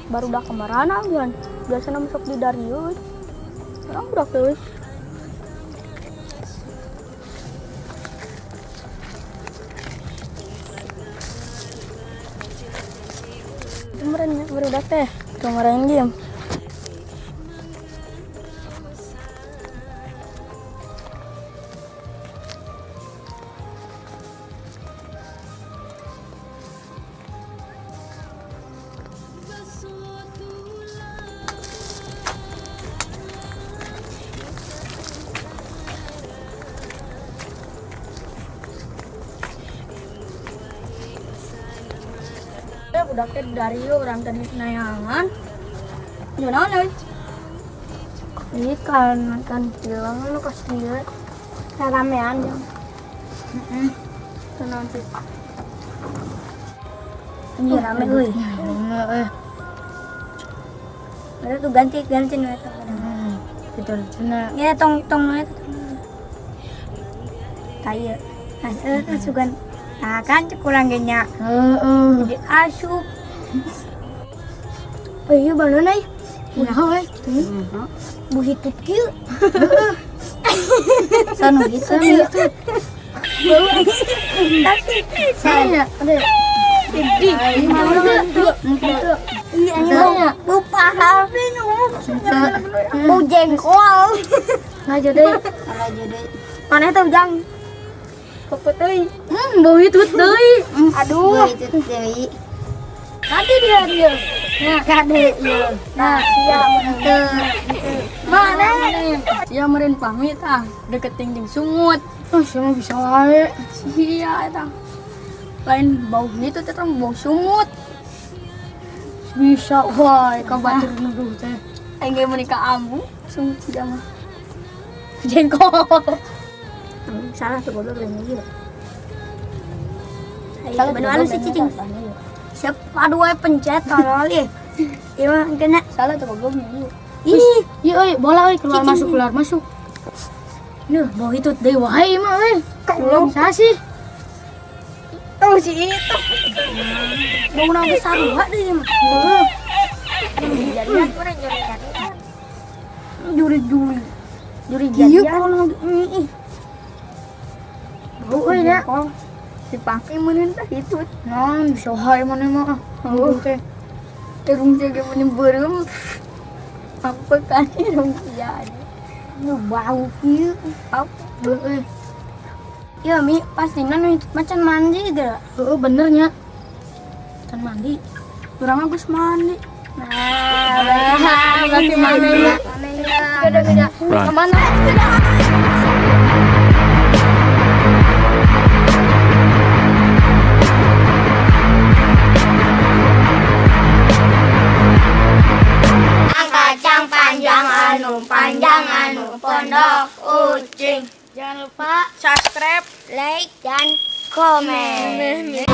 Baru udah kamarana kan. Biasanya masuk di Darius. Sekarang udah geus. Kemarin baru udah teh. Kemarin game. Eh, budak teh Dario orang tadi nayangan. Ya naon euy? Ini kan nonton film nu kos ieu. Ramean jeung. Heeh. Naon sih? Ini rame euy. Heeh. Ada tuh ganti ganti nu eta. Gitu cenah. Ya tong tong nu eta. Tah ieu. Nah, eta sugan. Nah, kan cek urang ge nya. Heeh. Jadi asup. Oh iya balon euy. Kumaha we? Bu hitut kieu. Sanu gitu. Gitu. Saya Ada. Di, iya ini bau paha bau jengkol. Nah jadi. Mana tuh jang? Kepet euy. Bau hitut deui. Aduh. Nanti dia dia. Nah, kade ieu. Nah, siap. Mana? Ya meureun pamit ah, deketin jeung sungut. Oh, sia bisa wae. Sia eta. Lain bau gitu teh bau sungut. Bisa wae ka batur nuduh teh. Aing ge meuni ka ambu, sungut sia mah. Jengkol. Salah tuh goblok lain ieu. Salah bener anu si cicing. Siap aduh wae pencet tolol ieu. Ieu mah kena. Salah tuh goblok ieu. Ih, Iya euy, bola euy keluar Cicing. masuk keluar masuk. Nuh, bau hitut deui wae mah euy. Goblok. Saha sih? Tuh si itu. Bau naon geus sarua deui mah. Heeh. Jarian urang jari-jarian. Juri-juri. Juri Iya jarian. kalau Ih. Bau euy nya. Si Pangki meureun teh hitut. Nah, bisa wae maneh mah. Heuh. Teh. Irung sia ge meuni beureum. Apa kan irung sia. Nu bau kieu. Apa? Heeh. Ya mi pastina nu hitut macan mandi geura. Heeh, bener nya. Can mandi. Urang mah geus mandi. Nah, berarti mana ya? Beda beda. Run. Kemana? Kacang panjang anu panjang anu pondok ucing. Jangan lupa Subscribe, Like dan komen.